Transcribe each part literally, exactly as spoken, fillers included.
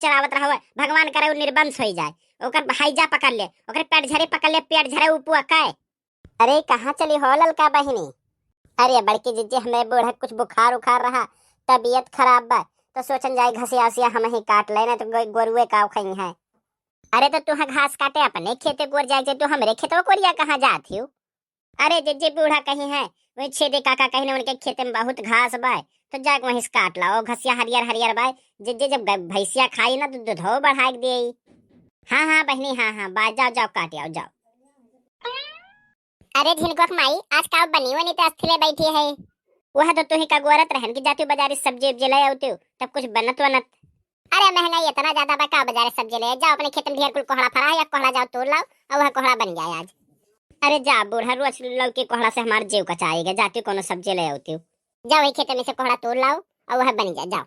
चरावत रहो, भगवान करे उ निर्वंश होई जाए, ओकर हैजा पकड़ ले, ओकर पेट झरे पकड़ ले, पेट झरे उ पुआ के। अरे कहाँ चली हो ललका बहिनी? अरे बड़की जिज्जी, हमें बूढ़ा कुछ बुखार उखार रहा, तबीयत खराब बा, तो सोचन जाए घसिया उसिया हम ही काट ले, ना तो गो-, गोरुए का खई है। अरे तो तुहा घास काटे अपने खेते गोर जाए, जे तू हमरे खेतवा कोरिया कहाँ जात हियो? अरे जिज्जी, बूढ़ा कही है, वही छेदी काका कही ने उनके खेते में बहुत घास बा, तो जाके वहीं से काट लाओ, घसिया हरियर हरियर बा। जिज्जी, जब ग-, भैंसिया खाई ना तो दूधो बढ़ा के दे। हाँ हाँ बहिनी, हाँ हाँ बा, जाओ जाओ काट आओ, जाओ। अरे झिनकोक माई, आज का बनी वनी तो अस्थिले बैठी है? वह तो तुही का गोरत रहन कि जाती बाजारी सब्जी उब्जी ले आती, तब कुछ बनत वनत। अरे महंगाई इतना ज्यादा बा, का बाजारे सब्जी ले जाओ, अपने खेत में ढेर कुल कोहड़ा फरा है, या कोहड़ा जाओ तोड़ लाओ और वह कोहड़ा बन जाए आज। अरे जा बूढ़ा, रोज लौकी कोहड़ा से हमार जीव कचाएगा, जाती कोनो सब्जी ले आती। जाओ वही खेत में से कोहड़ा तोड़ लाओ और वह बन जाए, जाओ।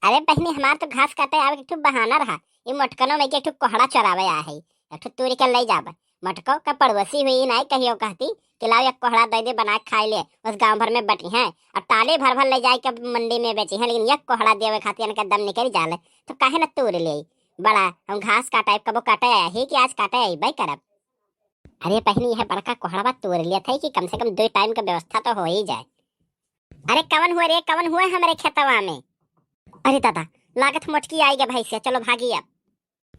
अरे बहिनी, हमार तो घास काटे आवे के एक ठो बहाना रहा, ये मोटकनो में के एक ठो कोहड़ा चरावे आ है, एक ठो तोड़ के ले जाबे। मोटको का पड़ोसी हुई, नाई कहियो कहती कि लाओ एक कोहड़ा दे दे, बना के खाई ले, बस गांव भर में बटी हैं और टाली भर भर ले जाए के मंडी में बेची हैं, लेकिन एक कोहड़ा देवे खातिर इनका दम निकल जाले, तो काहे न तोड़ ले? बड़ा हम घास काटे, कबो काटे आया ही कि आज काटे अइबे करब। अरे बहिनी, यह बड़का कोहड़वा तोड़ लिया था कि कम से कम दो टाइम का व्यवस्था तो हो ही जाए। अरे कवन हुआ रे, कवन हुआ हमरे खेतवा में? अरे दादा, लागत मोटकी आई गे भैंसिया, चलो भागी अब।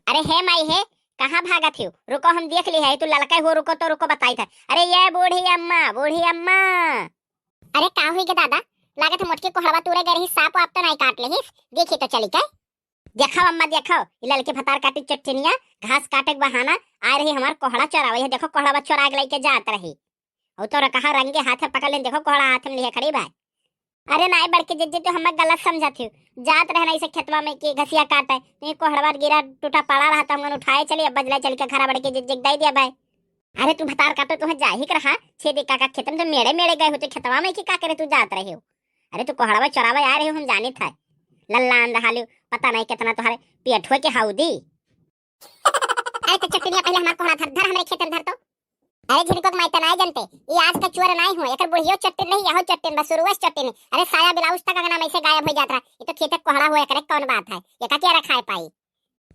अरे हे माई हे, कहाँ भागत हो? रुको हम देख ली है, तू ललका हो, रुको तो रुको बताई था। अरे ये बूढ़ी अम्मा, बूढ़ी अम्मा। अरे का हुई गे दादा? लागत मोटकी कोहड़वा तूरे गए रही, साँप वाप तो नहीं काट लेहिस? देखी तो चली के। देखो अम्मा देखो, ई ललकी भतार काटी चट्टनिया, घास काटे के बहाना आए रही हमार कोहड़ा चरावे है। देखो कोहड़ा बा चोरा के लेके जात रही। और तो कहा रंगे हाथे पकड़ लेन, देखो कोहड़ा हाथ में लिए खड़ी बा। अरे नाई बड़की जिज्जी, तू हमें गलत समझत हो। जात रहे ना इसे खेतवा में कि घसिया काटे, तो ये कोहड़वा गिरा टूटा पड़ा रहा, तो हम उठाए चली, अब बजला चल के घरा बड़की जिज्जी के दे दिया भाई। अरे तू भतार काटो, तुहे जाही के रहा, छेदी काका खेत में तो मेड़े मेड़े गए होते खेतवा में कि का करे तू जात रहे हो? अरे तू कोहड़वा चोरावे आ रहे हो, हम जानित है। लल्लान रहा लियो, पता नहीं कितना तुम्हारे पेट हुए के हाउदी। अरे तो चट्टनिया पहले हमार कोहड़ा धर, धर हमरे खेत में धर तो। अरे झिनकोक माई, तनाए जनते, ये आज का चोर नाई हुआ, एकर बुढ़ियो चट्टन नहीं, यहो चट्टन बस, शुरुए से चट्टन है। अरे साया ब्लाउज तक अंगना में से गायब हो जात रहा, ये तो खेते कोहड़ा हुआ, एकरे कौन बात है, एका क्या रखाए पाई?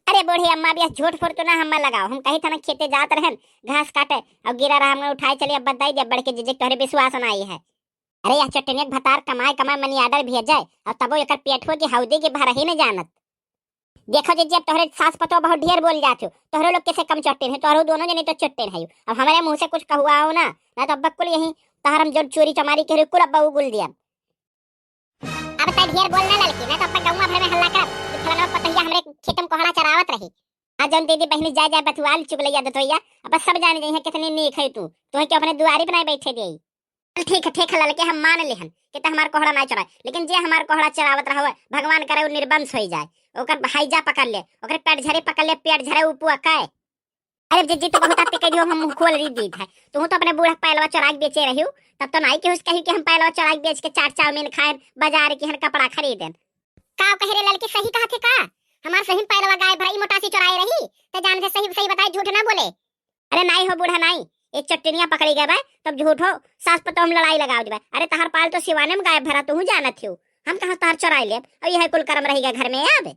अरे बूढ़ी अम्मा, अब यह झूठ फुर्त ना हम्मा लगाओ। हम कही था ना खेते जात रहन घास काटे और गिरा रहा, हमने उठाए चली, अब बताई दिया बड़के जिज्जी के तोहरे विश्वास ना आई है। अरे यह चट्टनिया के भतार कमाए कमाए मनी आर्डर भेजे और तबो एकर पेट हो कि हौदी के भर ही न जानत। देखो जिज्जी, अब तोहरे सास पतोह बहुत ढेर बोल जात हो, तोहरे लोग कैसे कम चट्टन है, तोहरो दोनों जने तो चट्टन है। अब हमारे मुंह से कुछ कहुआओ ना, ना तो अब कुल यही तहर हम जो चोरी चमारी के कुल अब उगुल दिया। अब तै ढेर बोल ना ललकी, ना तो अपन गौवा भर में हल्ला करब कि फलाना पतहिया हमरे खेत में कोहड़ा चरावत रही। आज जौन दीदी बहिनी जाए जाए बतुआल चुगलैया दतोइया, अब सब जाने जइहे कितनी नीक है तू, तोहे क्यों अपने दुआरी बनाए बैठे देई। चल ठीक है, ठीक है ललके, हम मान लेहन कि त हमार कोहड़ा ना चराए, लेकिन जे हमार कोहड़ा चरावत रहो भगवान करे उ निर्वंश होई जाए, ओकर हैजा पकड़ ले, ओकर पेट झरे पकड़ ले, पेट झरे उ पुआ के। अरे जिज्जी, तू बहुत आते कह दियो, हम मुंह खोल रही दीद है। तू तो अपने बूढ़ा पैलवा चोरा के बेचे रही हो, तब तो नाई केहू से कही कि हम पैलवा चोरा के बेच के चाट चाउमीन खाएन, बाजार की हन कपड़ा खरीदेन। का कह रे ललकी, सही कहा थे का? हमार सही में पैलवा गायब भरा, ई मोटासी चोराए रही, ते जान से सही सही बताए, झूठ ना बोले। अरे नाई हो बूढ़ा नाई, ये चट्टनिया पकड़ी गए बा, तब झूठ हो, सास पतोह हम लड़ाई लगाओ देबा। अरे तहार पाल तो सिवाने में गायब भरा, तू जानत हो, हम कहाँ तहार चोराई लेब? और यह कुल कर्म रही गए घर में अब।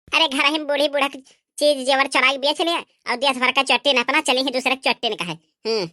अरे घर ही में बूढ़ी बूढ़ा के चीज जेवर चोराई बेच ले और देश भर का चट्टिन अपना चली ही दूसरे के चट्टिन का है। हम्म।